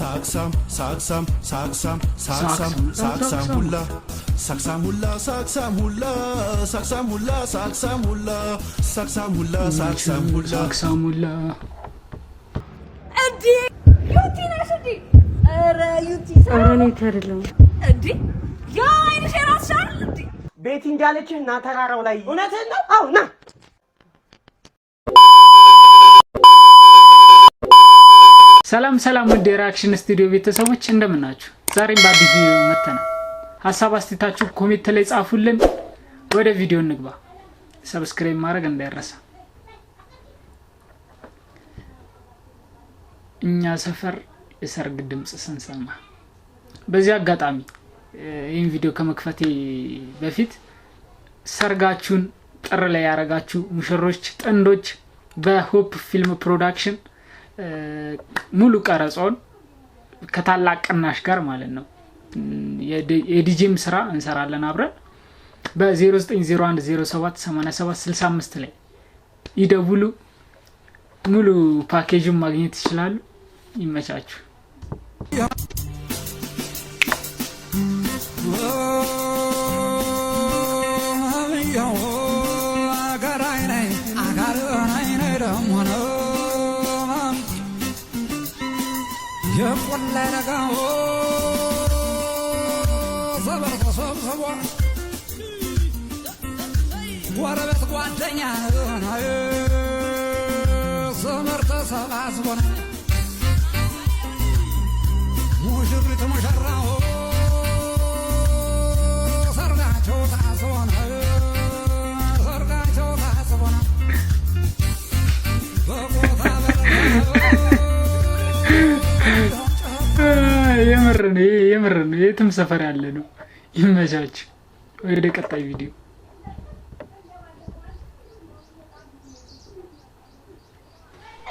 ሳክሳም ሳክሳም ሳክሳም ሳክሳም ሳክሳም ሁላ ሳክሳም ሁላ ሳክሳም ሁላ ሳክሳም ሁላ ሳክሳም ሁላ ሳክሳም ሁላ ሳክሳም ሁላ ሳክሳም ሁላ። እንዴ፣ ዩቲ ነሽ እንዴ? ኧረ ዩቲ። ኧረ እኔ አይደለም። እንዴ፣ ያ አይንሽ የራስሽ አይደል እንዴ? ቤቲ እንዳለችህ ና ተራራው ላይ። እውነትህን ነው? አዎ ና። ሰላም ሰላም፣ ውድ የ Reaction Studio ቤተሰቦች፣ እንደምን ናችሁ? ዛሬም በአዲስ ቪዲዮ መጥተናል። ሀሳብ አስተያየታችሁ comment ላይ ጻፉልን። ወደ ቪዲዮ እንግባ። Subscribe ማድረግ እንዳይረሳ። እኛ ሰፈር የሰርግ ድምፅ ስንሰማ። በዚህ አጋጣሚ ይህን ቪዲዮ ከመክፈቴ በፊት ሰርጋችሁን ጥር ላይ ያደረጋችሁ ሙሽሮች፣ ጥንዶች በ Hope Film Production ሙሉ ቀረጻውን ከታላቅ ቅናሽ ጋር ማለት ነው፣ የዲጄም ስራ እንሰራለን አብረን። በ0901078765 ላይ ይደውሉ። ሙሉ ፓኬጁን ማግኘት ይችላሉ። ይመቻችሁ። ዘበር ተሰብስቦ ጎረቤት ጓደኛ ዘመር ተሰባስቦ ሙሽሪት ሙሽራው ሰርጋቸው ታስቦ ሰርጋቸው ታስቦ በቦታ። የምር ነው፣ ይሄ የምር ነው። የትም ሰፈር ያለ ነው። ይመቻችሁ። ወደ ቀጣይ ቪዲዮ።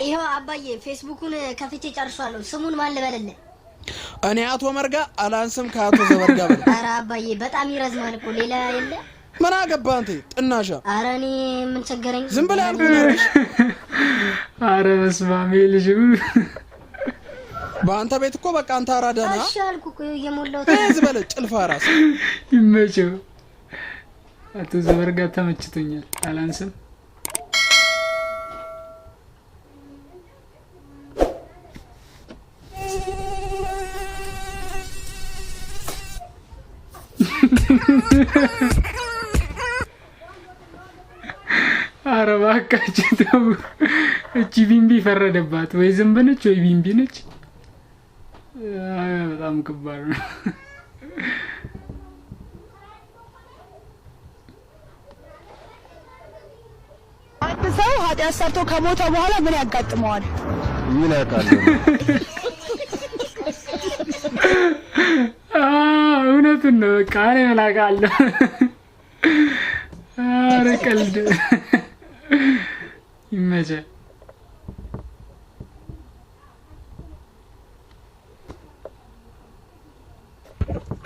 ይኸው አባዬ፣ ፌስቡኩን ከፍቼ ጨርሷለሁ። ስሙን ማን ልበልልህ? እኔ አቶ መርጋ አላንስም ከአቶ ዘበርጋ በል። ኧረ አባዬ፣ በጣም ይረዝማል እኮ፣ ሌላ የለ? ምን አገባህ አንተ ጥናሻ? ኧረ እኔ ምን ቸገረኝ። ዝም ብለህ ያልኩህ ነው። አረ በስመ አብ፣ ይሄ ልጅ። በአንተ ቤት እኮ በቃ አንተ አራዳ ነህ። እሺ አልኩ እኮ፣ እየሞላሁት። ዝም በል ጭልፋ ራስ። ይመቸው። አቶ ዘበርጋ ተመችቶኛል። አላንስም። አረ እባካችሁ ተው። እቺ ቢምቢ ፈረደባት። ወይ ዝንብ ነች ወይ ቢምቢ ነች። አይ፣ በጣም ከባድ ነው። አንድ ሰው ኃጢአት ሰርቶ ከሞተ በኋላ ምን ያጋጥመዋል? ምን ያውቃለሁ? እውነቱን ነው። በቃ እኔ ምን አውቃለሁ። ኧረ ቀልድ፣ ይመችህ።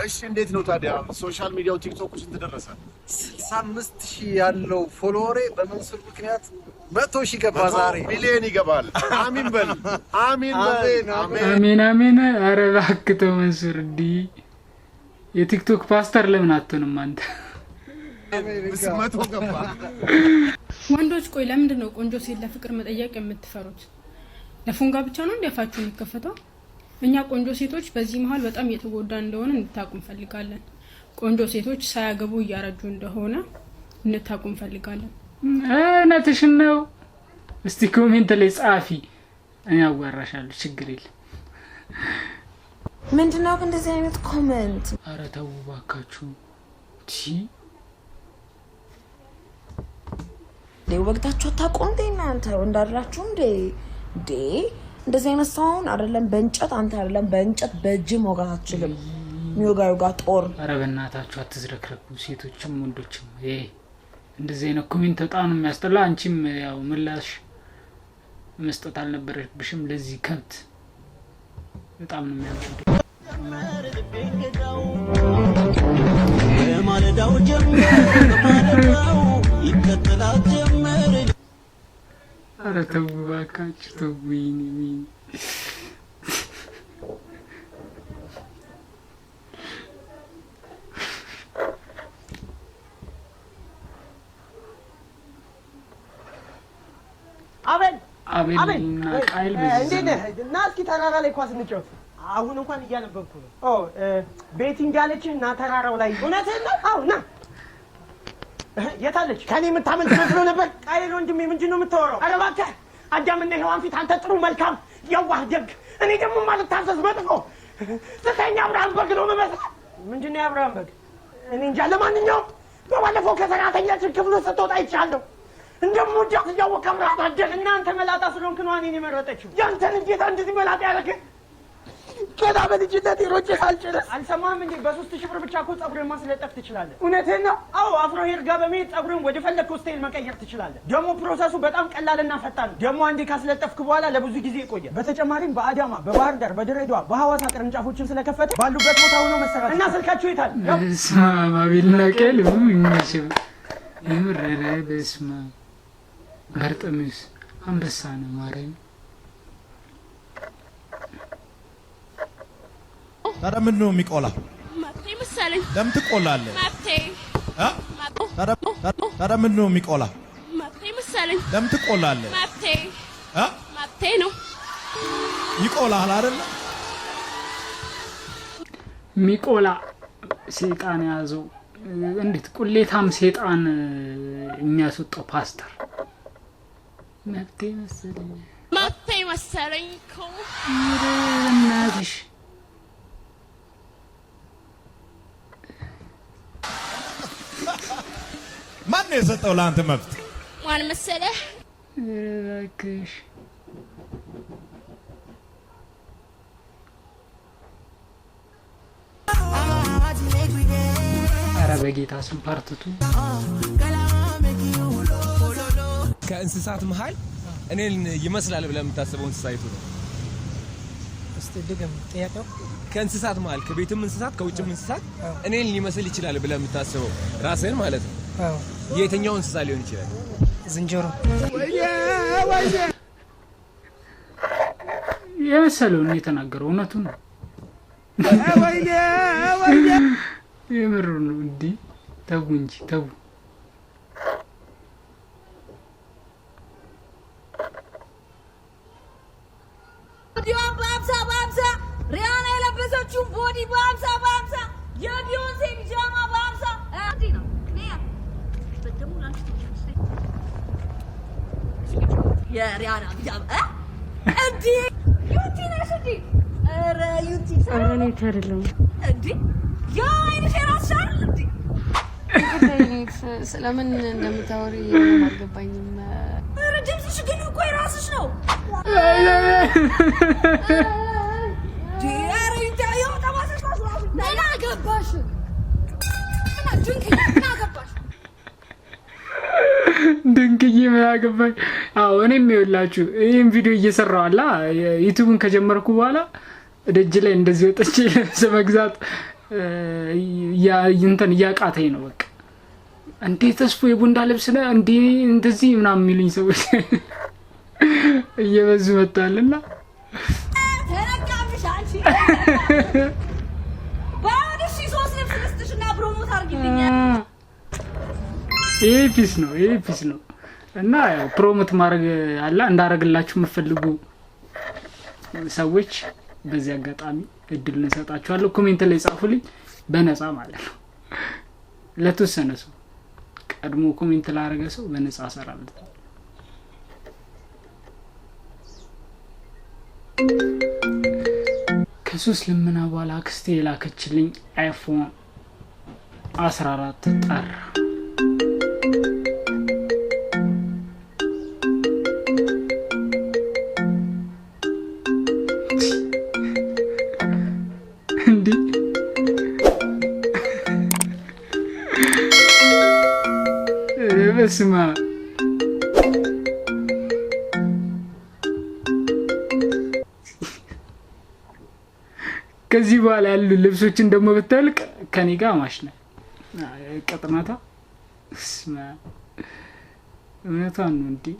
እሺ፣ እንዴት ነው ታዲያ social media ው ቲክቶክ ስንት ደረሰ? 65,000 ያለው follower ኤ በመንሱር ምክንያት 100,000 ገባ ዛሬ። ሚሊዮን ይገባል። አሚን በል፣ አሚን በል። አሜን፣ አሜን። አሜን አሜን። ኧረ እባክህ ተው መንሱር፣ እንዲህ የቲክቶክ ፓስተር ለምን አትሆንም አንተ? 100 ገባ። ወንዶች ቆይ ለምንድን ነው ቆንጆ ሴት ለፍቅር መጠየቅ የምትፈሩት? ለፎንጋ ብቻ ነው እንዲ አፋችሁ የሚከፈተው? እኛ ቆንጆ ሴቶች በዚህ መሀል በጣም እየተጎዳ እንደሆነ እንድታውቁ እንፈልጋለን። ቆንጆ ሴቶች ሳያገቡ እያረጁ እንደሆነ እንድታውቁ እንፈልጋለን። እውነትሽን ነው። እስቲ comment ላይ ጻፊ፣ እኔ አዋራሻለሁ። ችግር የለም። ምንድነው ግን እንደዚህ አይነት comment? ኧረ ተው እባካችሁ። ቺ። እንዴ፣ ወግታችሁ አታውቁም እንዴ እናንተ? እንዳላችሁ እንዴ እንዴ፣ እንደዚህ አይነት ሰው አሁን አይደለም በእንጨት፣ አንተ አይደለም በእንጨት በእጅ መውጋት አትችልም። የሚወጋ ይውጋ ጦር። ኧረ በእናታችሁ አትዝረክረኩ፣ ሴቶችም ወንዶችም። ይሄ እንደዚህ አይነት comment በጣም ነው የሚያስጠላ። አንቺም ያው ምላሽ መስጠት አልነበረብሽም ለዚህ ከብት። በጣም ነው የሚያናድደው። በማለዳው ጀምር በማለዳው ይከተላል ጀመር። ኧረ ተው እባካችሁ ተው። ወይኔ ወይኔ። አቤልና ቃይል በዚህ እንዴት ዘመን ነህ? ና እስኪ ተራራ ላይ ኳስ እንጫወት። አሁን እንኳን እያነበብኩ ነው። ኦ ቤቲ እንዳለችህ ና ተራራው ላይ። እውነትህን ነው? አዎ ና። የት አለች? ከኔ የምታመልጥ መስሎ ነበር። ቃይል ወንድሜ ምንድን ነው የምታወራው? ኧረ እባክህ አዳምና ሔዋን ፊት አንተ ጥሩ፣ መልካም፣ የዋህ፣ ደግ፣ እኔ ደግሞ ማልታዘዝ መጥፎ ስተኛ አብርሃም በግ ነው የምመስለው። ምንድን ነው የአብርሃም በግ? እኔ እንጃ። ለማንኛውም በባለፈው ከሰራተኛችን ክፍሉ ስትወጣ አይቻለሁ። እንደምወዳት እያወቅህ አብረሃት አደርክ። እናንተ መላጣ ስለሆንክ ነው እኔን የመረጠችው። ያንተን እንዴት እንደዚህ መላጣ ያደረገህ? ገና በልጅነቴ ሮጬ ሳልጨርስ። አልሰማህም እንዴ? በ3,000 ብር ብቻ እኮ ፀጉርን ማስለጠፍ ትችላለህ። እውነትህን ነው? አዎ፣ አፍሮ ሄር ጋር በመሄድ ፀጉርን ወደ ፈለግከው style መቀየር ትችላለህ። ደግሞ process ኡ በጣም ቀላልና ፈጣን ነው። ደግሞ አንዴ ካስለጠፍክ በኋላ ለብዙ ጊዜ ይቆያል። በተጨማሪም በአዳማ፣ በባህር ዳር፣ በድሬዳዋ፣ በሐዋሳ ቅርንጫፎችን ስለከፈተ ባሉበት ቦታ ሆኖ መሰራት እና ስልካችሁ የታል? በስመ አብ አቤልና ቃይል ይመችህ። የምር ኧረ በስመ አብ በርጠሚውስ አንበሳ ነው ማርያም። ታዲያ ምንድን ነው የሚቆላ? መብቴ መሰለኝ። ለምን ትቆላለህ? መብቴ። እ? ታዲያ ምንድን ነው የሚቆላ? መብቴ መሰለኝ። ለምን ትቆላለህ? መብቴ። እ? መብቴ ነው። ይቆላል አይደለ? ሚቆላ ሴጣን የያዘው እንዴት ቁሌታም ሴጣን የሚያስወጣው ፓስተር መብቴ መሰለኝ። መብቴ መሰለኝ እኮ። ኧረ በእናትሽ። ማን ነው የሰጠው ለአንተ መብት? ማን መሰለህ? ኧረ እባክሽ። ኧረ በጌታ ስም part 2። ከእንስሳት መሀል እኔን ይመስላል ብለህ የምታስበው እንስሳ የቱ ነው? እስቲ ድገም ጥያቄው። ከእንስሳት መሀል ከቤትም እንስሳት ከውጭም እንስሳት እኔን ሊመስል ይችላል ብለህ የምታስበው ራስህን ማለት ነው። የትኛው እንስሳ ሊሆን ይችላል? ዝንጀሮ። የመሰለውን የተናገረው እውነቱን ነው። የምሩ ነው። እንዲህ ተው እንጂ ተው። Body ዋን በ50 በ50፣ ሪያና የለበሰችውን body በ50 በ50፣ የቢዮንሴ ቢጃማ በ50 እንዲህ ነው። ደግሞ ለአንቺ ትሆኛለሽ። የሪያና ቢጃማ እ እንዲህ ዩቲ ነሽ እንዲ? ኧረ ዩቲ። ኧረ እኔ አይደለሁም። እንዲ ያ አይንሽ የራስሽ አይደል እንዲ? ስለምን እንደምታወሪ አልገባኝም። ኧረ ድምፅሽ ግን እኮ የራስሽ ነው። ኧረ ዩቲ ያው ጠባሳሽ ራሱ ራሱ። ምን አገባሽ? ድንክዬ ምን አገባሽ? ድንክዬ ምን አገባኝ። አዎ እኔም ይኸውላችሁ ይህን ቪዲዮ እየሰራሁ አላ ዩቲዩብን ከጀመርኩ በኋላ ደጅ ላይ እንደዚህ ወጥቼ ልብስ መግዛት እንትን እያቃተኝ ነው። በቃ እንዴ ተስፎ የቡንዳ ልብስ ነው እንዴ እንደዚህ ምናምን የሚሉኝ ሰዎች እየበዙ መጥተዋልና ተነቃብሽ አንቺ። ባይሆን እሺ ሶስት ልብስ ልስጥሽና promote አድርጊልኝ። ይሄ peace ነው፣ ይሄ peace ነው። እና ያው promote ማድረግ አለ እንዳረግላችሁ የምትፈልጉ ሰዎች በዚህ አጋጣሚ እድል እንሰጣችኋለሁ። Comment ላይ ጻፉልኝ፣ በነፃ ማለት ነው። ለተወሰነ ሰው ቀድሞ comment ላደረገ ሰው በነፃ እሰራለታለሁ። ከሶስት ልመና በኋላ አክስቴ የላከችልኝ አይፎን 14 ጠራ። እንዲህ በስመ አብ። ከዚህ በኋላ ያሉ ልብሶችን ደግሞ ብታልቅ ከኔ ጋር ማሽ ነው ቀጥናታ። በስመ አብ። እውነቷን ነው። እንዲህ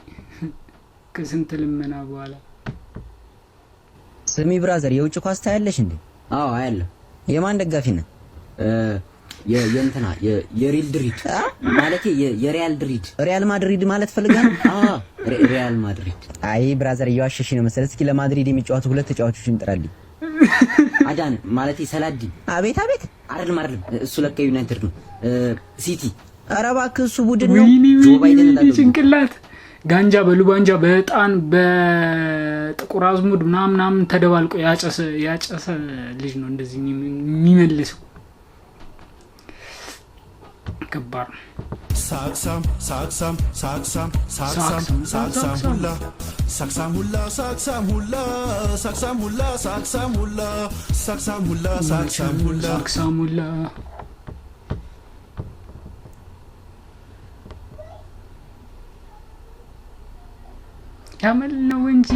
ከስንት ልመና በኋላ። ስሚ brother፣ የውጭ ኳስ ታያለሽ እንዴ? አዎ አያለሁ። የማን ደጋፊ ነህ? የእንትና የሪል ድሪድ ማለቴ የሪያል ድሪድ። ሪያል ማድሪድ ማለት ፈልገህ ነው? ሪያል ማድሪድ። አይ brother፣ እየዋሸሽ ነው መሰለህ። እስኪ ለማድሪድ የሚጫወቱ ሁለት ተጫዋቾችን ጥራልኝ። አዳነ ማለቴ ሰላዲን። አቤት አቤት። አይደለም አይደለም፣ እሱ ለካ ዩናይትድ ነው። ሲቲ። ኧረ እባክህ እሱ ቡድን ነው። ወይኔ ጆ ባይደን ወይኔ ጭንቅላት ጋንጃ በሉባንጃ በዕጣን በጥቁር አዝሙድ ምናምን ምናምን ተደባልቆ ያጨሰ ያጨሰ ልጅ ነው እንደዚህ የሚመልሰው። ከባድ ነው። ሳቅሳም ሳቅሳም ሳቅሳም ሳቅሳም ሳቅሳም ሁላ ሳቅሳም ሁላ ሳቅሳም ሁላ ሳቅሳም ሁላ ሳቅሳም ሁላ ሳቅሳም ሁላ ሳቅሳም ሁላ። ሳቅሳም ሁላ። ያመል ነው እንጂ።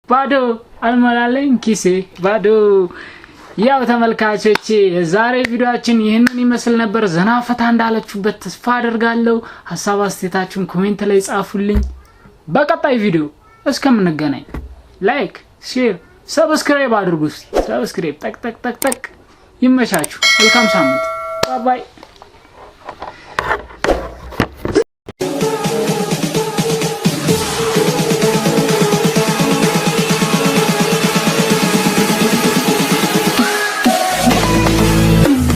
ባዶ አልሞላለኝ ኪሴ ባዶ። ያው ተመልካቾቼ፣ የዛሬ ቪዲዮአችን ይህንን ይመስል ነበር። ዘና ፈታ እንዳላችሁበት ተስፋ አደርጋለሁ። ሀሳብ አስተያየታችሁን comment ላይ ጻፉልኝ። በቀጣይ ቪዲዮ እስከምንገናኝ like፣ share፣ subscribe አድርጉ። Subscribe ጠቅ ጠቅ ጠቅ ጠቅ። ይመቻችሁ። መልካም ሳምንት። Bye bye።